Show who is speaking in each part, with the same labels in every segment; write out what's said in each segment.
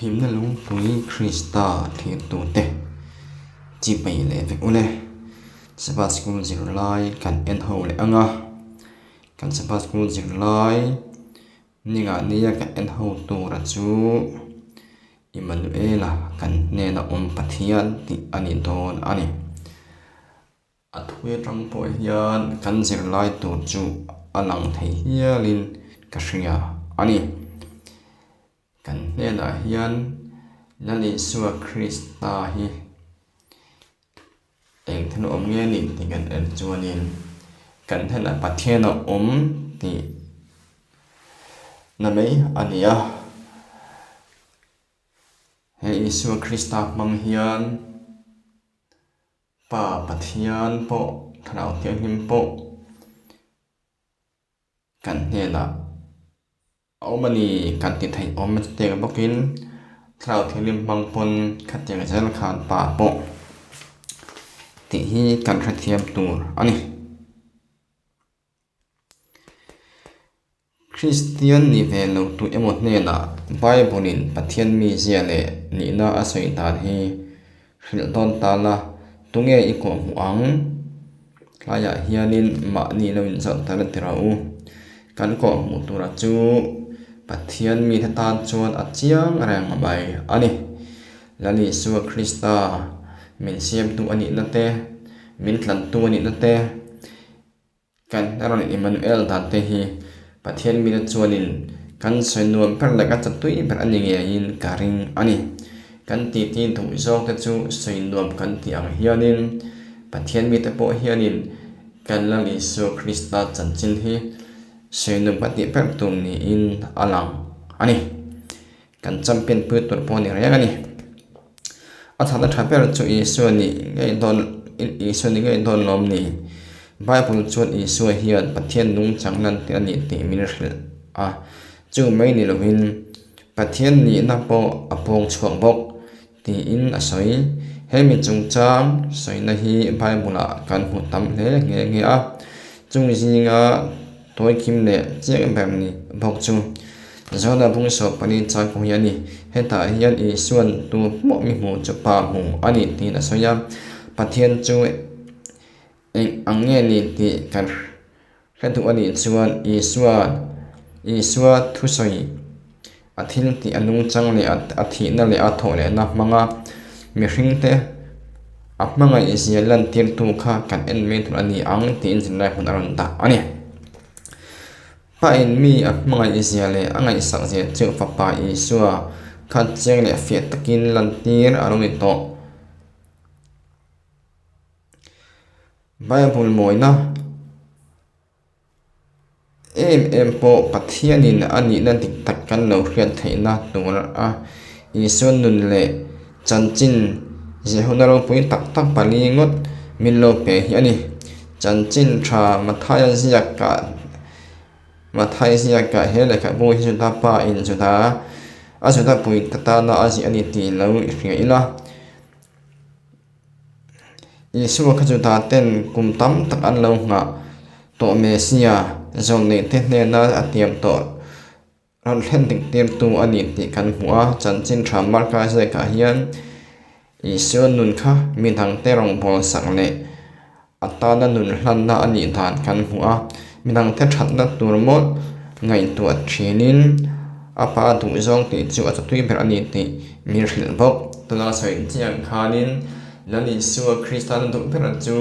Speaker 1: Himna lungpui Krista thirtute chi peih leh vek ule. Sabbath School zirlai kan en ho leh ang a, kan Sabbath School zirlai ningah nia kan en ho tura chu Immanuela kan hnena awm Pathian tih a ni dawn a ni. A thui atang pawh hian kan zirlai tur chu a lang thei hialin ka hria a ni. Kan hnenah hian Lal Isua Krista hi eng thil awm nge ni tih kan en chuanin kan hnenah Pathian a awm tih na mai a ni a. He Isua Krista hmang hian. Pa Pathian pawh Thlarau Thianghlim pawh kan hnenah a awm a ni kan ti theih awm chutiang bawkin Thlarau Thianghlim hmang pawn khatiang zel khan Pa pawh tih hi kan hrethiam tur a ni. Kristian ni ve lo tu emaw hnenah Bible-in Pathian mizia leh nihna a sawi dan hi hrilh dawn ta la, tunge i kawh hmuh ang? Tlaiah hianin mahni lo inzawrh ta la ti rawh u. Kan kawh hmuh tura chu Pathian mite tan chuan a chiang reng mai a ni. Lal Isua Krista min siamtu a nihna te, min tlantu a nihna te, Kan rawn Immanuel dan te hi Pathian mite chuanin kan sawi nuam ber leh kan chatui ber a ni ngeiin ka ring a ni. Kan titi duh zawk te chu sawi nuam kan tih ang hianin Pathian mite pawh hianin kan Lal Isua Krista chanchin hi sawi nuam kan tih ber tur niin a lang a ni. Kan champion pui tur pawh a ni reng a ni. A thatna tha ber chu Isua nih ngei dawn Isua nih ngei dawn lawm ni? Bible chuan Isua hian Pathian nungchang lan tir a nih tih min hrilh a, chu mai ni lovin Pathian nihna pawh a pawng chhuak bawk tiin a sawi. He mi chungchang sawina hi Bible-ah kan hmu tam hle nghe nghe a, chung zinga Tuaikim leh chiang ber ni bawk chu Zona bung sawp pali chang pawh hi a ni. Hetah hian Isuan tu hmuh mi hmuh chu Pa hmu a ni tiin a sawi a. Pathian chu eng ang nge ni tih kan hre duh a nih chuan Isua Isua thusawi a thil tih a nungchang leh a thihna leh a thawh lehna hmanga mihringte a hmangaihzia lantirtu kha kan en mai tur a ni ang tiin zirlai hmun a rawn dah a ni. Pain mi a hmangaihzia leh a ngaihsakzia chu Fapa Isua kha chiang leh fiah takin lantir a lo ni tawh. Bible mawina. Em em pawh Pathianin a nihna dik tak kan lo hriat theihna tur a Isua nun leh chanchin Jehona ropui tak tak pali ngawt min lo pe hi a ni. Chanchin tha Mathaia ziakah Mathai ziakah he lehkhabu hi Juda pa in Juda a Juda pui ta tana a ziah a ni tih lo i hria ila. Isua kha Juda ten kum tam tak an lo nghah tawh Messia zawlneih te hnena a tiam tawh rawn thlen dik tirtu a ni tih kan hmu a. Chanchin tha Marka ziakah hian Isua nun kha mi dangte rawngbâwl sak leh a tana nun hlanna a nih dan kan hmu a. Mi dangte thatna tur mawlh ngaihtuah thinin a pa duhzawng tih chu a chatui ber a ni tih min hrilh bawk. Tuna sawi chiang khanin Lal Isua Krista na duh ber chu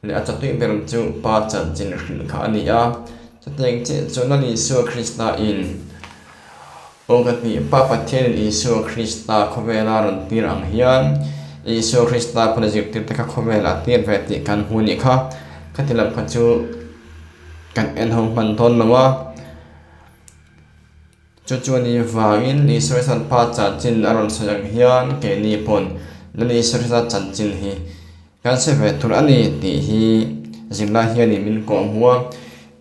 Speaker 1: leh a chatui ber chu Pa chanchin hrilh kha a ni a. Chutiang chiah chu Lal Isua Krista in Aw ka ti, Pa Pathianin Isua Krista khawvela rawn tir ang hian Isua Krista pawn a zirtirte kha khawvelah a tir ve tih kan hmu nih kha. Khati lam kha chu kan en ho hman dawn lo a. Chu chu a ni vangin Isua Krista'n Pa chanchin a rawn sawi ang hian keini pawn Lal Isua Krista chanchin hi kan sawi ve tur a ni tih hi zirlai hianin min kawhhmuh a.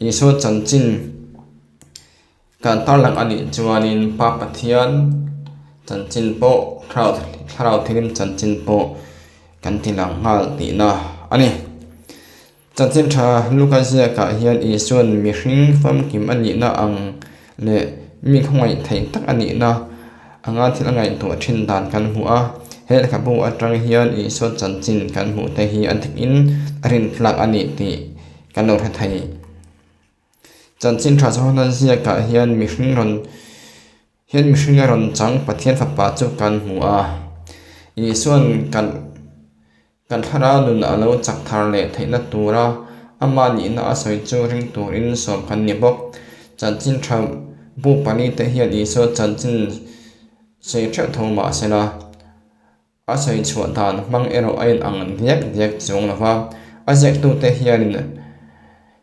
Speaker 1: Isua chanchin. Kan tarlang a nih chuanin Pa Pathian chanchin pawh Thlarau Thianghlim chanchin pawh kan ti lang nghal tihna a ni. Chanchin tha Luka ziakah hian Isua'n mihring famkim a nihna ang leh mi khawngaih theih tak a nihna Anga thil a ngaihtuah thin dan kan hmu a, he lehkhabu atang hian Isua chanchin kan hmuh te hi a dikin a rintlak a ni tih kan lo hre thei. Chanchin tha Johana ziakah hian mihring rawn hian mihringa rawn chang Pathian Fapa chu kan hmu a, Isua'n kan Kan thlarau nun a lo chak thar leh theihna tura amah nihna a sawi chu ring turin sawm kan ni bawk. Chanchin tha bu palite hian Isua chanchin sawi theuh tho mah se la, a sawi chhuah dan hmang erawh a inang diak diak chuang lo va. A ziaktute hianin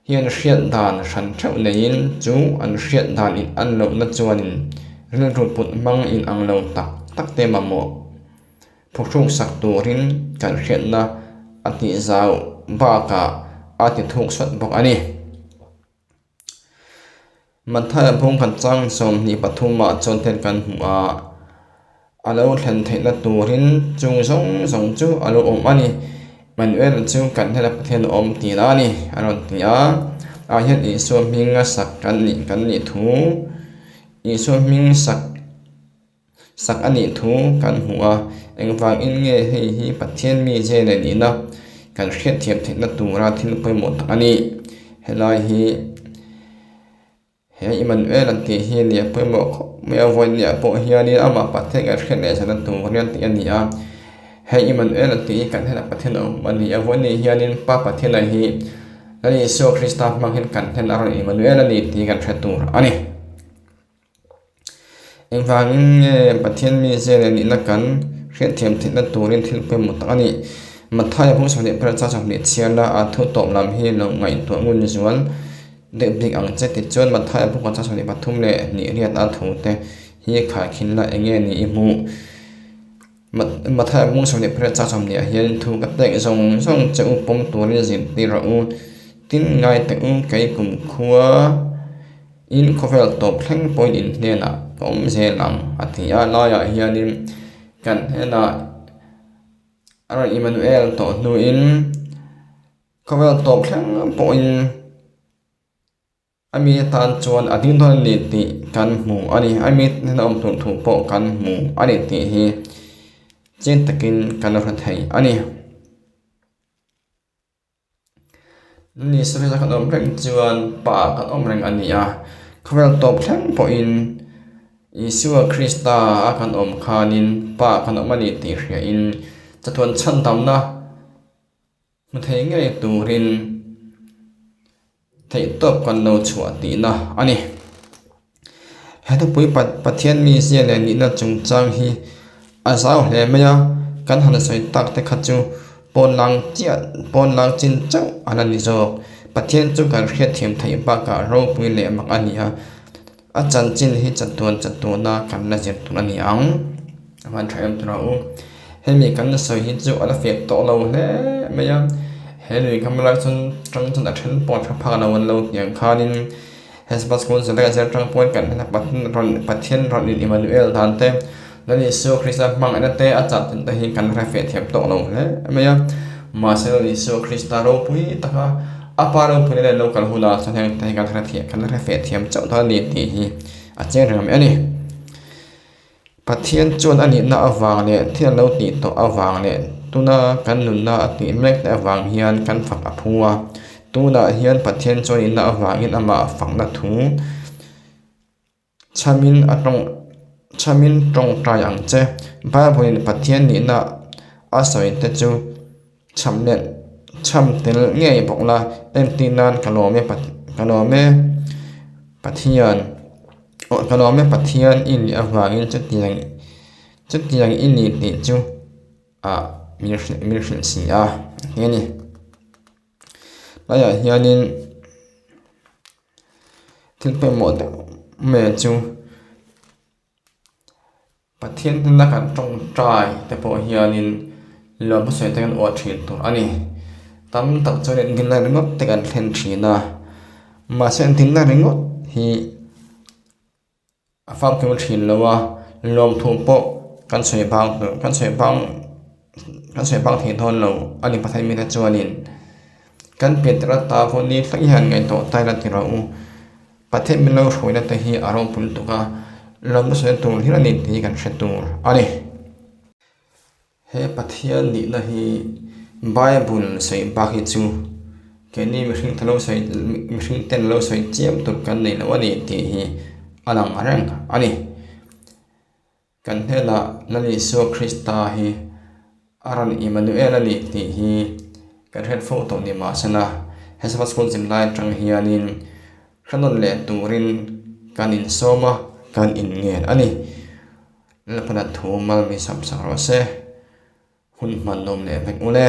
Speaker 1: hian hriat dan hran theuh neiin chu an hriat dan in an lohna chuanin rilru put hmang inang lo tak tak te mamawh. Phuhruk sak turin kan hriatna a tih zau bakah a ti thuk sawt bawk a ni. Matthai-a bung khat chang 23 ah chuan thil kan hmu a, a lo thlen theihna turin chung zawng zawng chu a lo awm a ni. Manuel chu kan hnena Pathian a awm tih a ni, a rawn ti a. Ah hian Isua hminga sak kan nih kan nih thu, Isua hming sak Sak a nih thu kan hmu a, engvangin nge hei hi Pathian mi zia leh nihna kan hriatthiam theihna tura thil pawimawh tak a ni? Helai hi he Immanuel an tih hi nia pawimawh khawp mai a, vawinia pawh hianin amah Pathian kan hriat leh zana tur hian tih a ni a, he Immanuel an tih hi kan hnenah Pathian a awm a ni a, vawinia hianin Pa Pathiana hi Lal Isua Krista hmang hian kan hnenah a rawn Immanuel a ni tih kan hre tur a ni. Engvangin nge Pathian mi zia leh nihna kan hriatthiam theihna turin thil pawimawh tak a nih? Matthai-a hmung 24 chang 20 chhiarna a thu tawp lam hi lo ngaihtuah ngun zual deuh bik ang che. Tichuan, Matthai-a hmung chang 23 leh hnih riat a thu te hi khaikhin la eng nge ni i hmuh? Matthai-a hmung 24 chang 20 ah hian thu ka pek zawng zawng che u pawm turin zirtir rawh u. Tin, ngai teh u, kei kumkhua. In khawvel tawp thleng pawhin in hnenah ka awm zel ang a ti a, laiah hianin kan hnenah a rawn Immanuel tawh hnuin khawvel tawp thleng pawhin a mi atan chuan a ding dawn a ni tih kan hmu a ni. A mi hnena awm tur thu pawh kan hmu a ni tih hi chiang takin kan lo hre thei a ni. Ni sarih kan awm reng chuan pa kan awm reng a ni a, khawvel tawp thleng pawhin Isua Krista a kan awm khanin pa kan awm a ni tih hriain chatuan chhandamna hmu thei ngei turin Theihtawp kan lo chhuah tihna a ni. He thupui Pathian mizia leh nihna chungchang hi a zau hle mai a, kan han sawi tak te kha chu pawnlang chiah pawnlang chin chauh a la ni zawk. Pathian chu kan hriatthiam theih bakah ropui leh mak a ni a, a chanchin hi chatuan chatuana kan la zir tur a ni ang. A van tha em tura u. Hemi kan sawi hi chu a la fiah tawh lo hle mai a, he lui kam lai chuan tang chuan a then pawh tha phak lo an lo tih ang khanin he sabbath school zirlai a zir tang pawhin kan hna Pathian rawn Pathian rawn in Immanuel dan te Lal Isua Krista hmangaihna te a chah thin te hi kan hre fiah thiam tawh lo hle mai a, mahse Lal Isua Krista ropui taka a pa ropui leh lo kal hunah chuan heng te hi kan hre thiam kan hre fiah thiam chauh dawn a ni tih hi a chiang reng mai a ni. Pathian chuan a nihna avang leh thil a lo tih tawh avang leh tuna kan nunna a tih mek te avang hian kan fak a phu a. Tunah hian Pathian chuan nihna avangin amah fakna thu chhamin a tawng chhamin tawngtai ang che. Bible in Pathian nihna a sawi te chu chham leh chham tel ngei bawk la entir nan ka lawm e ka lawm e Pathian. Aw ka lawm e Pathian i nih avangin chutiang chutiang i nih tih chu ah min hrilh min hrilh si a ti a ni. Tlaiah hianin thil pawimawh deuh mai chu Pathian hnena kan tawngtai te pawh hianin lawm hmasawi te kan uar thin tur a ni. Tam tak chuan engtin ringawt te kan thlen thin a, mahse engtin ringawt hi a famkim thin lo a, lawmthu pawh kan sawi bang kan sawi bang kan sawi bang thei dawn lo a ni Pathian mite chuanin kan pian tirh ata pawh ni thleng hian ngaihtuah ta ila ti rawh u. Pathian min lo hruaina te hi a ropui lutuk a. Lawmna sawi tur hlir a ni tih hi kan hre tur a ni. He Pathian nihna hi Bible sawi bak hi chu keini mihring te lo sawi mihring ten lo sawi chiam tur kan nei lo a ni tih hi a lang reng a ni. Kan hnenah Lal Isua Krista hi a rawn Immanuel a ni tih hi kan hriat fo tawh ni mahsela he Sabbath School zin lai atang hianin hre nawn leh turin kan insawm a, kan inngen a ni. Lalpana thu mal mi sam sak rawh se. Hun hman nawm leh vek ule.